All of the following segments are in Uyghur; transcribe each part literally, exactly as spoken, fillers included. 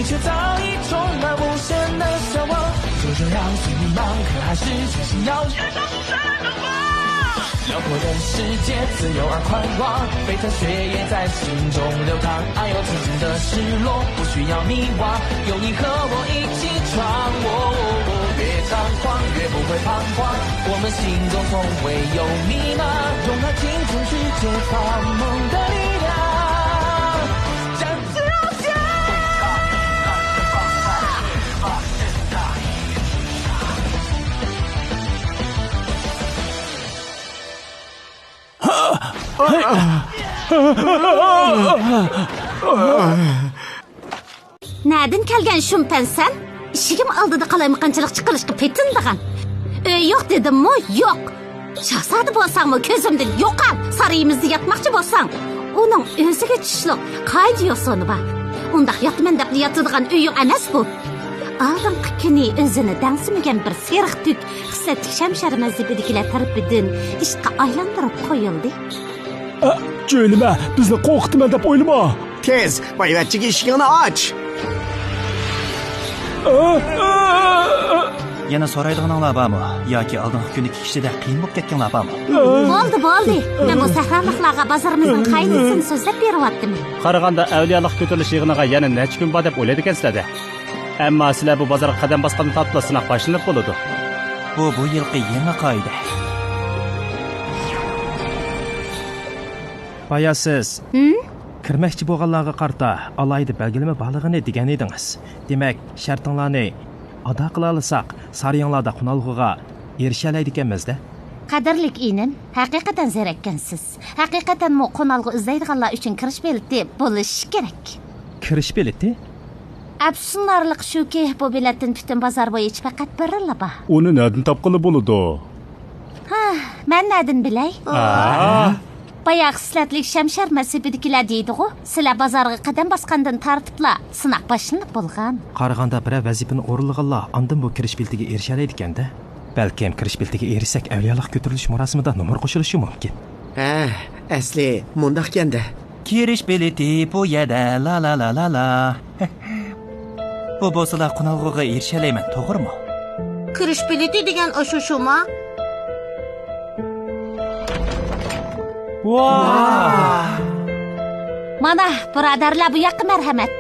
却早已充满无声的向往。就这样，虽迷茫，可还是决心要燃烧出神的光。辽阔的世界，自由而宽广，沸腾血液在心中流淌。爱有自己的失落，不需要迷惘，有你和我一起闯。哦，越彷徨越不会彷徨，我们心中从未有迷茫。用爱青春去解放梦的力量。 نەدىن كەلگەن شۇمپەنسەن؟ ئىشىكىم ئالدىدا قالايمىقانچىلىق چىقىرىشقا پېتىنىدىغان. ئۆي يوق دېدىممۇ؟ يوق. شاھزادە بولساڭمۇ كۆزۈمدىن يوقال. سارىيىمىزدا ياتماقچى بولساڭ، ئۇنىڭ ئۆزىگە چۈشلۈك قائىدە يوسۇنى بار. ئۇنداق ياتىمەن دەپلا ياتىدىغان ئۆيۈڭ ئەمەس بۇ. ئالدىنقى كۈنى ئۆزىنى دەڭسىمىگەن بىر سېرىق تۈك خىسلەتلىك شەمشەر مەزھىپىدىكىلەر تەرىپىدىن ئىشقا ئايلاندۇرۇپ قويۇلدى. ئە، جۆيلىمە، بىزنى قورقۇتىمەن دەپ ئويلىما. تېز، بايۋەچچىگە ئىشىكىڭنى ئاچ. ئە، ئە، ئە. يەنە سورايدىغىنىڭلار بارمۇ؟ ياكى ئالدىنقى كۈنىدىكى كىشىدەك قىيىن بولۇپ كەتكەڭلار بارمۇ؟ بولدى، بولدى. مەن بۇ سەھرالىقلارغا بازىرىمىزنىڭ قائىدىسىنى سۆزلەپ بېرىۋاتتىم. قارىغاندا ئەۋلىيالىق كۆتۈرۈلۈش يىغىنىغا يەنە نەچچە كۈن بار دەپ ئويلايدىكەنسىلەر-دە. ئەمما سىلەر بۇ بازارغا قەدەم باسقاندىن تارتىپلا سىناق باشلىنىپ بولىدۇ. بۇ، بۇ يىلقى يېڭى قائىدە. بايا سىز ھىم؟ كىرمەكچى بولغانلارغا قارىتا ئالاھىدە بەلگىلىمە بارلىقىنى دېگەن ئىدىڭىز. دېمەك، شەرتىڭلارنى ئادا قىلالىساق، سارىيىڭلاردا قونالغۇغا ئېرىشەلەيدىكەنمىز-دە. قەدىرلىك ئىنىم، ھەقىقەتەن زېرەككەنسىز. ھەقىقەتەنمۇ قونالغۇ ئىزدەيدىغانلار ئۈچۈن كىرىش بېلىتى بولۇشى كېرەك. كىرىش بېلىتى؟ ئەپسۇسلىنارلىقى شۇكى، بۇ بېلەتتىن پۈتۈن بازار بويىچە پەقەت بىرىلا بار. ئۇنى نەدىن تاپقىلى بولىدۇ؟ ھا، مەن نەدىن بىلەي؟ باياقى خىسلەتلىك شەمشەر مەزھىپىدىكىلەر دەيدىغۇ، سىلەر بازارغا قەدەم باسقاندىن تارتىپلا سىناق باشلىنىپ بولغان. قارىغاندا بىرەر ۋەزىپىنى ئورۇنلىغانلار ئاندىن بۇ كىرىش بېلىتىگە ئېرىشەلەيدىكەن-دە. بەلكىم كىرىش بېلىتىگە ئېرىشسەك، ئەۋلىيالىق كۆتۈرۈلۈش مۇراسىمىدا نومۇر قوشۇلۇشى مۇمكىن. ھە، ئەسلى مۇنداقكەن-دە. كىرىش بېلىتى بۇ يەردە، لا لا لا لا لا. بۇ بولسىلا قونالغۇغا ئېرىشەلەيمەن، توغرىمۇ؟ كىرىش بېلىتى دېگەن ئاشۇ شۇما؟ ۋاھ! مانا، بۇرادەرلەر، بۇ ياققا مەرھەمەت.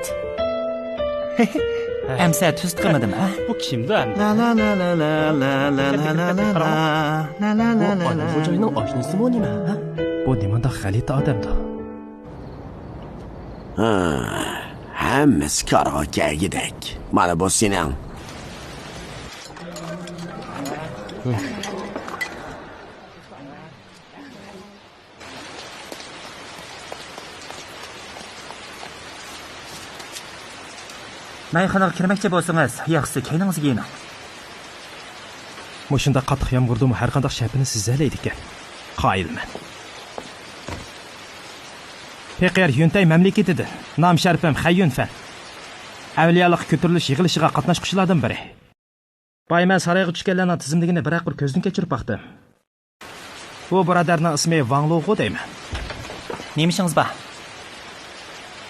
ئەمسە تۈزۈت قىلمىدىم، ھە؟ بۇ كىمدۇ ئەمدى؟ لا لا لا لا لا لا لا لا لا لا لا لا لا لا لا. بۇ ئاينۇر خوجاينىڭ ئاشنىسىمۇ نېمە، ھە؟ بۇ نېمانداق غەلىتە ئادەمدۇ؟ ھە، ھەممىسى كارغا كەلگۈدەك. مانا بۇ سېنىڭ. مەيخانىغا كىرمەكچى بولسىڭىز، ياخشىسى كەينىڭىزگە يېنىڭ. مۇشۇنداق قاتتىق يامغۇردىمۇ ھەرقانداق شەپىنى سىزەلەيدىكەن. قايىلمەن. پېقىر يۈنتەي مەملىكىتىدىن، نام شەرىپىم خەي يۈنفەن. ئەۋلىيالىق كۆتۈرۈلۈش يىغىلىشىغا قاتناشقۇچىلاردىن بىرى. بايا مەن سارايغا چۈشكەنلەرنىڭ تىزىملىكىنى بىرەر قۇر كۆزدىن كەچۈرۈپ باقتىم. بۇ بۇرادەرنىڭ ئىسمى ۋاڭ لۇغۇ دەيمەن. نېمە ئىشىڭىز بار؟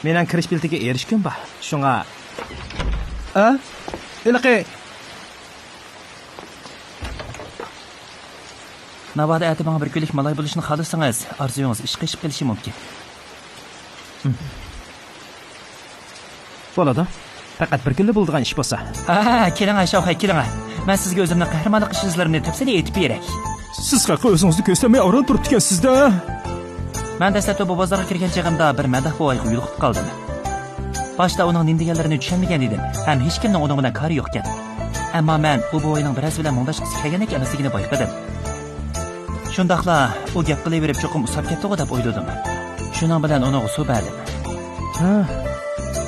مېنىڭ كىرىش بېلىتىگە ئېرىشكۈم بار. شۇڭا. ئە؟ ھېلىقى. ناۋادا ئەتە ماڭا بىر كۈنلۈك مالاي بولۇشنى خالىسىڭىز، ئارزۇيىڭىز ئىشقا ئېشىپ قېلىشى مۇمكىن. بولىدۇ. پەقەت بىر كۈنلا بولىدىغان ئىش بولسا. ھە، كېلىڭە، شاۋخەي، كېلىڭە. مەن سىزگە ئۆزۈمنىڭ قەھرىمانلىق ئىش-ئىزلىرىنى تەپسىلىي ئېيتىپ بېرەي. سىز خەققە ئۆزىڭىزنى كۆرسەتمەي ئاران تۇرۇپتىكەنسىز-دە. مەن دەسلەپتە بۇ بازارغا كىرگەن چېغىمدا بىر مەدداھ بوۋايغا يولۇقۇپ قالدىم. باشتا ئۇنىڭ نېمە دېگەنلىرىنى چۈشەنمىگەن ئىدىم ھەم ھېچكىمنىڭ ئۇنىڭ بىلەن كارى يوقكەن. ئەمما مەن ئۇ بوۋاينىڭ بىرەرسى بىلەن مۇڭداشقۇسى كەلگەندەك ئەمەسلىكىنى بايقىدىم. شۇنداقلا ئۇ گەپ قىلىۋېرىپ چوقۇم ئۇسساپ كەتتىغۇ دەپ ئويلىدىم. شۇنىڭ بىلەن ئۇنىڭغا سۇ بەردىم. ھە،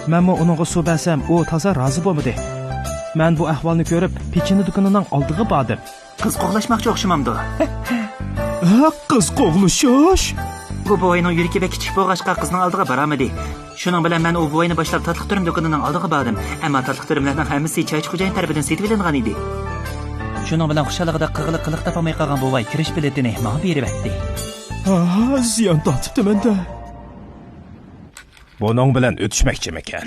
مەنمۇ ئۇنىڭغا سۇ بەرسەم، ئۇ تازا رازى بولمىدى. مەن بۇ ئەھۋالنى كۆرۈپ، پېچىنە دۇكىنىنىڭ ئالدىغا باردىم. قىز قوغلاشماقچى ئوخشىمامدۇ؟ ھە، قىز قوغلىشىش؟ بۇ بوۋاينىڭ يۈرىكى بەك كىچىك بولغاچقا، قىزنىڭ ئالدىغا بارالمىدى. شۇنىڭ بىلەن مەن ئۇ بوۋاينى باشلاپ تاتلىق تۈرۈم دۇكىنىنىڭ ئالدىغا باردىم. ئەمما تاتلىق تۈرۈملەرنىڭ ھەممىسى چايچى خوجايىن تەرىپىدىن سېتىۋېلىنغان ئىدى. شۇنىڭ بىلەن خۇشاللىقىدا قىغىلىق قىلىق تاپالماي قالغان بوۋاي كىرىش بېلىتىنى ماڭا بېرىۋەتتى. ھا، زىيان تارتىپتىمەن-دە. بۇنىڭ بىلەن ئۆتۈشمەكچىمىكەن؟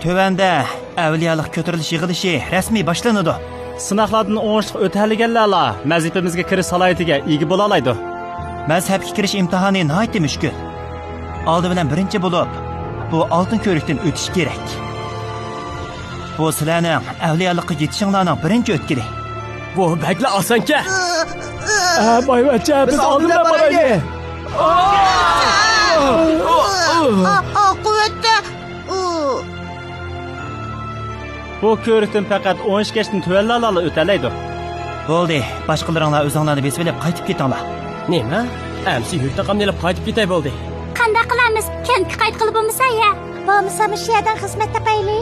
تۆۋەندە ئەۋلىيالىق كۆتۈرۈلۈش يىغىلىشى رەسمىي باشلىنىدۇ. سىناقلاردىن ئوڭۇشلۇق ئۆتەلىگەنلەرلا مەزھىپىمىزگە كىرىش سالاھىيىتىگە ئىگە بولالايدۇ. مەزھەپكە كىرىش ئىمتىھانى ناھايىتى مۈشكۈل. ئالدى بىلەن بىرىنچى بولۇپ، بۇ ئالتۇن كۆۋرۈكتىن ئۆتۈش كېرەك. بۇ سىلەرنىڭ ئەۋلىيالىققا يېتىشىڭلارنىڭ بىرىنچى ئۆتكىلى. بۇ بەكلا ئاسانكەن. ئە، بايۋەچچە، بىز ئالدىن بارايلى. ئا، ئا، قۇۋۋەتتە. ئۇ. بۇ كۆۋرۈكتىن پەقەت ئون ئىككى ياشتىن تۆۋەنلەرلا ئۆتەلەيدۇ. بولدى، باشقىلىرىڭلار ئۆزۈڭلارنى بېسىۋېلىپ قايتىپ كېتىڭلار. نېمە؟ ئەمسە يۈك تاقامنى ئېلىپ قايتىپ كېتەي بولدى. قانداق قىلىمىز؟ كەنتكە قايتقىلى بولمىسا يا؟ بولمىسا مۇشۇ يەردىن خىزمەت تاپايلى.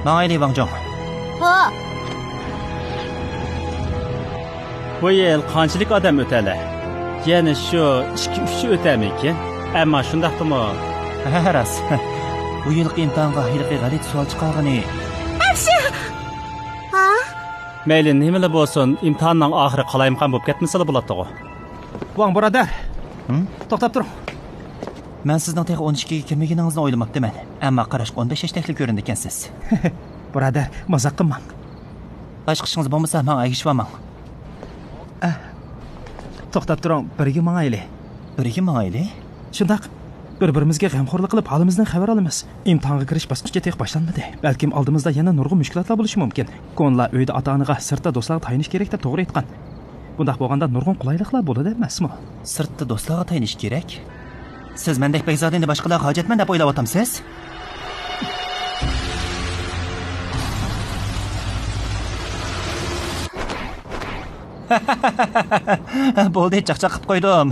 ماڭايلى، ۋاڭجۇڭ. بۇ. بۇ يىل قانچىلىك ئادەم ئۆتەلەي؟ يەنە شۇ ئىككى ئۈچى ئۆتەرمىكىن؟ ئەمما شۇنداقتىمۇ. ھە، راست. بۇ يىلقى ئىمتىھانغا ھېلىقى غەلىتە سوئال چىقارغىنى. ئەپشۇ! ھا؟ مەيلى، نېمىلا بولسۇن، ئىمتىھاننىڭ ئاخىرى قالايمىقان بولۇپ كەتمىسىلا بولاتتىغۇ. ۋاڭ بۇرادەر. ھىم؟ توختاپ تۇرۇڭ. مەن سىزنىڭ تېخى ئون ئىككىگە كىرمىگىنىڭىزنى ئويلىماپتىمەن. ئەمما قاراشقا ئون بەش ياشتەكلا كۆرۈنىدىكەنسىز. بۇرادەر، مازاق قىلماڭ. باشقا ئىشىڭىز بولمىسا، ماڭا ئەگىشىۋالماڭ. ئە، توختاپ تۇرۇڭ، بىرگە ماڭايلى. بىرگە ماڭايلى؟ شۇنداق. بىر-بىرىمىزگە غەمخورلۇق قىلىپ، ھالىمىزدىن خەۋەر ئالىمىز. ئىمتىھانغا كىرىش باسقۇچى تېخى باشلانمىدى. بەلكىم ئالدىمىزدا يەنە نۇرغۇن مۈشكۈلاتلار بولۇشى مۇمكىن. كونىلار ئۆيدە ئاتا-ئانىغا، سىرتتا دوستلارغا تايىنىش كېرەك دەپ توغرا ئېيتقان. بۇنداق بولغاندا نۇرغۇن قولايلىقلار بولىدۇ ئەمەسمۇ؟ سىرتتا دوستلارغا تايىنىش كېرەك؟ سىز مەندەك بەگزادىنى باشقىلارغا ھاجەتمەن دەپ ئويلاۋاتامسىز؟ بولدى، چاقچاق قىلىپ قويدۇم.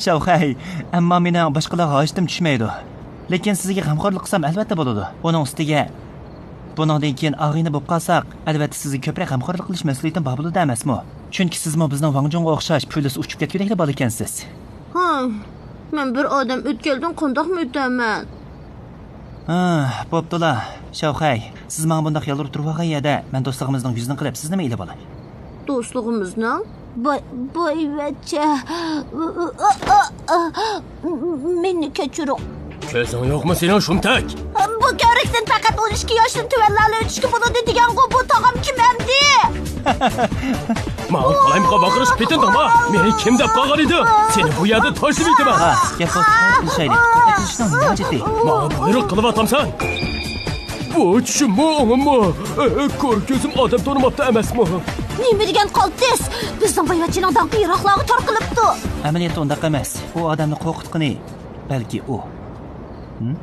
شاۋخەي، ئەمما مېنىڭ باشقىلارغا ھاجىتىم چۈشمەيدۇ. لېكىن سىزگە غەمخورلۇق قىلسام، ئەلۋەتتە بولىدۇ. ئۇنىڭ ئۈستىگە، بۇنىڭدىن كېيىن ئاغىنە بولۇپ قالساق، ئەلۋەتتە سىزگە كۆپرەك غەمخورلۇق قىلىش مەسئۇلىيىتىم بار بولىدۇ ئەمەسمۇ؟ چۈنكى سىزمۇ بىزنىڭ ۋاڭجۇڭغا ئوخشاش پۇلىسى ئۇچۇپ كەتكۈدەكلا بالا ئىكەنسىز. ھا، مەن بىر ئادەم ئۆتكەلدىن قانداقمۇ ئۆتەمەن؟ ھا، بوپتۇلا، شاۋخەي. سىز ماڭا بۇنداق يالۋۇرۇپ تۇرۇۋالغان يەردە، مەن دوستلۇقىمىزنىڭ يۈزىنى قىلىپ، سىزنىمۇ ئېلىۋالاي. دوستلۇقىمىزنىڭ؟ باي، بايۋەچچە. مېنى كەچۈرۈڭ. كۆزۈڭ يوقمۇ سېنىڭ، شۇمتەك؟ بۇ كۆۋرۈكتىن پەقەت ئون ئىككى ياشتىن تۆۋەنلەرلا ئۆتۈشكە بولىدۇ دېگەنغۇ، بۇ تاغام كىم ئەمدى؟ ماڭا قالايمىقان ۋارقىرىشىپ كېتىڭ، داڭا. مېنى كىم دەپ قالغان ئىدىڭ؟ سېنى بۇ يەردە تاشلىۋېتىمەن. ھا، گەپ بولسا قىلىشايلى. قېتىشنىڭ نېمە ھاجىتى؟ ماڭا بۇيرۇق قىلىۋاتامسەن؟ بۇ چۈشۈممۇ، ئوڭۇممۇ؟ ئە، ئە، كور كۆزۈم ئادەم تونۇماپتۇ ئەمەسمۇ؟ نېمە دېگەن قالتىس؟ بىزنىڭ بايۋەچچىنىڭ داڭقى يىراقلارغا تارقىلىپتۇ. ئەمەلىيەتتە ئۇنداق ئەمەس. ئۇ ئادەمنى قورقۇتقىنى بەلكى ئۇ. ھىم؟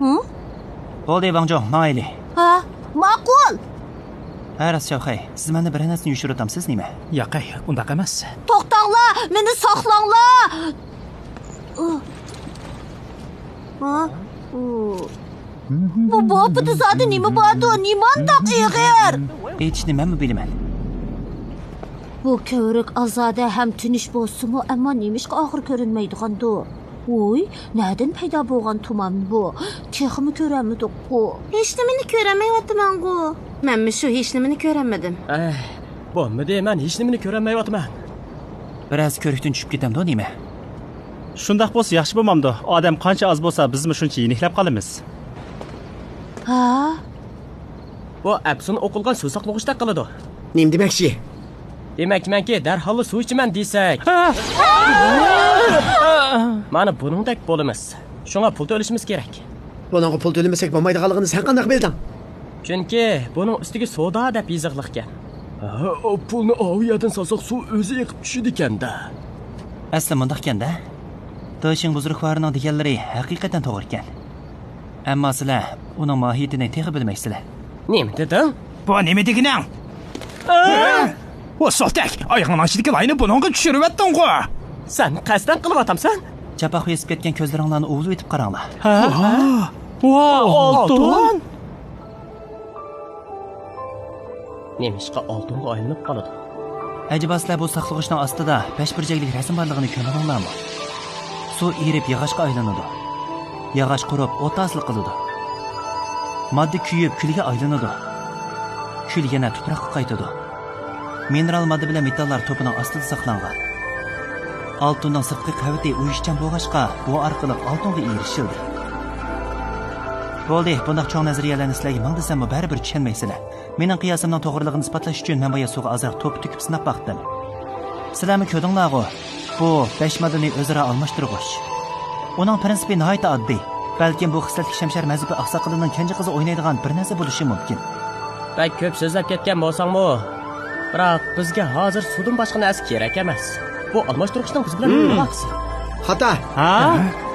ھىم؟ بولدى، ۋاڭجۇڭ، ماڭايلى. ھە، ماقۇل. ھە، راست، شاۋخەي، سىز مەندىن بىرەر نەرسىنى يوشۇرۇۋاتامسىز نېمە؟ ياقەي، ئۇنداق ئەمەس. توختاڭلار، مېنى ساقلاڭلار. ھە؟ بۇ، بۇ پۇتى زادى نېمە باردۇ؟ نېمانداق ئېغىر؟ ئېيتىشنى مەنمۇ بىلىمەن. بۇ كۆۋرۈك ئازادە ھەم تىنچ بولسىمۇ، ئەمما نېمىشقا ئاخىرى كۆرۈنمەيدىغاندۇ؟ ۋوي، نەدىن پەيدا بولغان تۇمان بۇ؟ تېخىمۇ كۆرەلمىدۇققۇ. ھېچنېمىنى كۆرەلمەيۋاتىمەنغۇ. مەنمۇ شۇ ھېچنېمىنى كۆرەلمىدىم. ئەھ، بولمىدى، مەن ھېچنېمىنى كۆرەلمەيۋاتىمەن. بىرەرسى كۆۋرۈكتىن چۈشۈپ كېتەمدۇ نېمە؟ شۇنداق بولسا ياخشى بولمامدۇ؟ ئادەم قانچە ئاز بولسا، بىزمۇ شۇنچە يېنىكلەپ قالىمىز. ھا؟ بۇ ئەپسۇن ئوقۇلغان سۇ ساقلىغۇچتەك قىلىدۇ. نېمە دېمەكچى؟ دېمەكچىمەنكى، دەرھاللا سۇ ئىچىمەن دېسەك. مانا بۇنىڭدەك بولىمىز. شۇڭا پۇل تۆلىشىمىز كېرەك. بۇنىڭغا پۇل تۆلىمىسەك بولمايدىغانلىقىنى سەن قانداق بىلدىڭ؟ چۈنكى بۇنىڭ ئۈستىگە سودا دەپ يېزىقلىقكەن. ھە، پۇلنى ئاۋۇ يەردىن سالساق سۇ ئۆزى ئېقىپ چۈشىدىكەن-دە. ئەسلى مۇنداقكەن-دە. دېشىڭ بۇزرۇكۋارىنىڭ دېگەنلىرى ھەقىقەتەن توغرىكەن. ئەمما سىلەر ئۇنىڭ ماھىيىتىنى تېخى بىلمەيسىلەر. نېمە دېدىڭ؟ بۇ نېمە دېگىنىڭ؟ ئە؟ ۋا سولتەك، ئايىغىڭنىڭ ئىچىدىكى لاينى بۇنىڭغا چۈشۈرۈۋەتتىڭغۇ؟ سەن قەستەن قىلىۋاتامسەن؟ چاپاق بېسىپ كەتكەن كۆزلىرىڭلارنى ئۇۋۇلىۋېتىپ قاراڭلار. ھە؟ ۋا، ۋا، ئالتۇن؟ ئالتۇن؟ نېمىشقا ئالتۇنغا ئايلىنىپ قالىدۇ؟ ئەجەبا سىلەر بۇ ساقلىغۇچنىڭ ئاستىدا بەش بۇرجەكلىك رەسىم بارلىقىنى كۆرمىدىڭلارمۇ؟ سۇ ئېرىپ ياغاچقا ئايلىنىدۇ. ياغاچ قۇرۇپ ئوت ھاسىل قىلىدۇ. ماددا كۆيۈپ كۈلگە ئايلىنىدۇ. كۈل يەنە تۇپراققا قايتىدۇ. مىنېرال ماددا بىلەن مېتاللار توپىنىڭ ئاستىدا ساقلانغان. ئالتۇننىڭ سىرتقى قەۋىتى ئۇيۇشچان بولغاچقا، بۇ ئارقىلىق ئالتۇنغا ئېرىشىلدى. بولدى، بۇنداق چوڭ نەزەرىيەلەرنى سىلەرگە مىڭ دېسەممۇ بەرىبىر چۈشەنمەيسىلەر. مېنىڭ قىياسىمنىڭ توغرىلىقىنى ئىسپاتلاش ئۈچۈن مەن بايا سۇغا ئازراق توپا تۆكۈپ سىناپ باقتىم. سىلەرمۇ كۆردۈڭلارغۇ، بۇ بەش ماددىنى ئۆزئارا ئالماشتۇرغۇچ. ئۇنىڭ پىرىنسىپى ناھايىتى ئاددىي. بەلكىم بۇ خىسلەتلىك شەمشەر مەزھىپى ئاقساقىلىنىڭ كەنجى قىزى ئوينايدىغان بىر نەرسە بولۇشى مۇمكىن. بەك كۆپ سۆزلەپ كەتكەن بولساڭمۇ، بىراق بىزگە ھازىر سۇدىن باشقا نەرسە كېرەك ئەمەس. بۇ ئالماشتۇرغۇچنىڭ بىز بىلەن نېمە ئالاقىسى؟ خاتا. ھا؟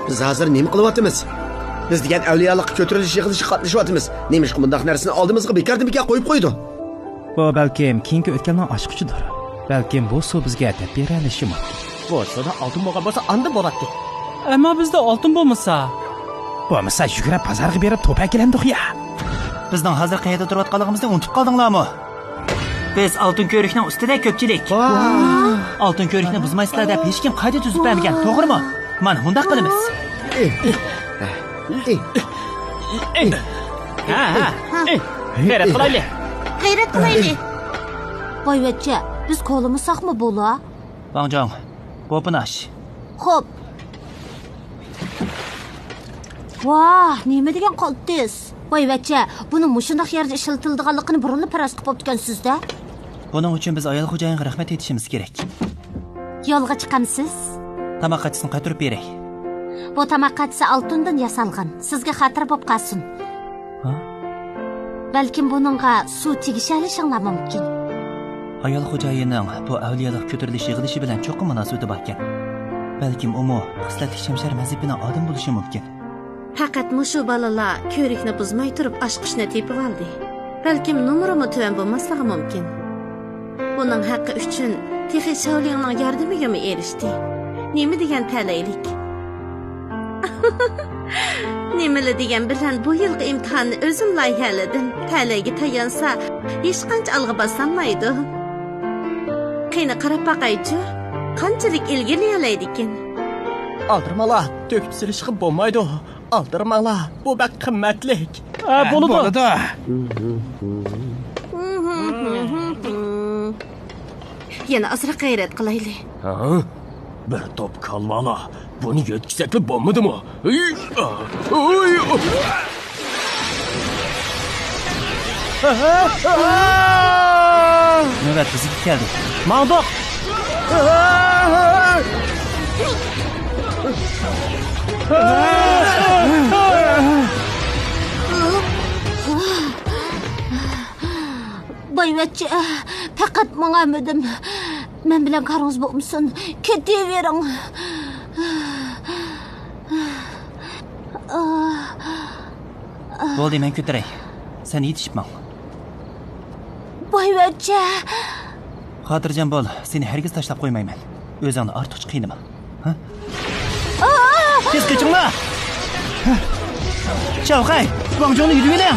بىز ھازىر نېمە قىلىۋاتىمىز؟ بىز دېگەن ئەۋلىيالىققا كۆتۈرۈلۈش يىغىلىشىغا قاتنىشىۋاتىمىز. نېمىشقا بۇنداق نەرسىنى ئالدىمىزغا بىكاردىن بىكار قويۇپ قويىدۇ؟ بۇ بەلكىم كېيىنكى ئۆتكەلنىڭ ئاچقۇچىدۇر. بەلكىم بۇ سۇ بىزگە دەپ بېرەلىشى مۇمكىن. بۇ سۇدا ئالتۇن بولغان بولسا ئاندىن بولاتتى. ئەمما بىزدە ئالتۇن بولمىسا؟ بولمىسا يۈگۈرۈپ بازارغا بېرىپ توپا ئەكېلەمدۇق يا. بىزنىڭ ھازىر قەيەردە تۇرۇۋاتقانلىقىمىزنى ئۇنتۇپ قالدىڭلارمۇ؟ بىز ئالتۇن كۆۋرۈكنىڭ ئۈستىدە كۆپچىلىك. ئالتۇن كۆۋرۈكنى بۇزمايسىلەر دەپ ھېچكىم قائىدە تۈزۈپ بەرمىگەن، توغرىمۇ؟ مانا مۇنداق قىلىمىز. ھە، ھە. غەيرەت قىلايلى. غەيرەت قىلايلى. ۋايۋەچچە، بىز كولىمىساقمۇ بولا؟ ۋاڭجۇڭ، بوپىناش. خوپ. ۋاھ، نېمە دېگەن قالتىس! ۋايۋەچچە، بۇنىڭ مۇشۇنداق يەردە ئىشلىتىلىدىغانلىقىنى بۇرۇنلا پەرەز قىلىپ بوپتىكەنسىز-دە. بۇنىڭ ئۈچۈن بىز ئايال خوجايىنغا رەھمەت ئېيتىشىمىز كېرەك. يولغا چىقامسىز؟ تاماق قاچىسىنى قايتۇرۇپ بېرەي. بۇ تاماق قاچىسى ئالتۇندىن ياسالغان. سىزگە خاتىرە بولۇپ قالسۇن. ھا؟ بەلكىم بۇنىڭغا سۇ تېگىشەلىشىڭلار مۇمكىن. ئايال خوجايىننىڭ بۇ ئەۋلىيالىق كۆتۈرۈلۈش يىغىلىشى بىلەن چوقۇم مۇناسىۋىتى باركەن. بەلكىم ئۇمۇ خىسلەتلىك شەمشەر مەزھىپىنىڭ ئادىمى بولۇشى مۇمكىن. پەقەت مۇشۇ بالىلار كۆۋرۈكنى بۇزماي تۇرۇپ ئاچقۇچنى تېپىۋالدى. بەلكىم نومۇرىمۇ تۆۋەن بولماسلىقى مۇمكىن. بۇنىڭ ھەققى ئۈچۈن تېخى شاۋلىڭنىڭ ياردىمىگىمۇ ئېرىشتى. نېمە دېگەن تەلەيلىك! نېمىلا دېگەن بىلەن بۇ يىلقى ئىمتىھاننى ئۆزۈم لايىھەلىدىم. تەلەيگە تايانسا، ھېچقانچە ئالغا باسالمايدۇ. قېنى قاراپ باقايچۇ، قانچىلىك ئىلگىرىلىيەلەيدىكىن؟ ئالدىرىماڭلار، تۆكۈپ سېلىشقا بولمايدۇ. ئالدىرىماڭلار، بۇ بەك قىممەتلىك. ھە، بولىدۇ. بولىدۇ. يەنە ئازراق غەيرەت قىلايلى. ھە؟ بىر توپ كالۋالار، بۇنى يۆتكىسەكلا بولمىدىمۇ؟ ئۇي، ئا، ئۇي، ئۇ. نۆۋەت بىزگە كەلدى. ماڭدۇق! بايۋەچچە، پەقەت ماڭالمىدىم. مەن بىلەن كارىڭىز بولمىسۇن. كېتىۋېرىڭ. بولدى، مەن كۆتۈرەي. سەن يېتىشىپ ماڭ. بايۋەچچە. خاتىرجەم بول، سېنى ھەرگىز تاشلاپ قويمايمەن. ئۆزۈڭنى ئارتۇقچە قىينىما. ھە؟ تېز قېچىڭلار! چاۋخەي، ۋاڭجۇڭنى يۈدۈۋېلىڭ!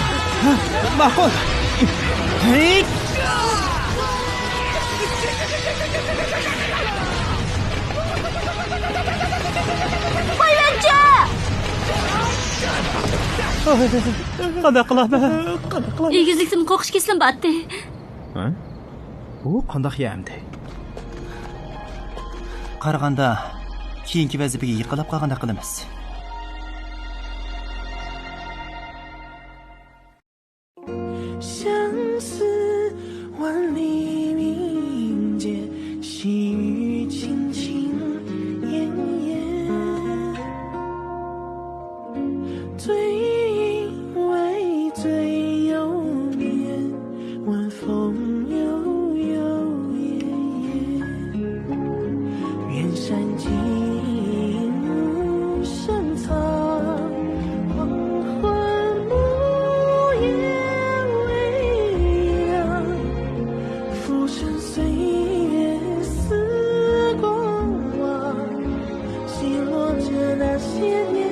ماقۇل! ھېي! بايۋەچچە! قانداق قىلىمەن؟ قانداق قىلىمەن؟ ئېگىزلىكتىن قورقۇش كېسىلىم بارتتى. ھە؟ بۇ قانداق يەمدى؟ قارىغاندا، كېيىنكى ۋەزىپىگە يېقىنلاپ قالغاندەك قىلىمىز. 相思万里明劫，细雨轻轻点点。 最为最有眠，晚风悠悠夜夜。远山尽无声草，黄昏木叶微凉。浮生岁月似过往， 许诺着那些年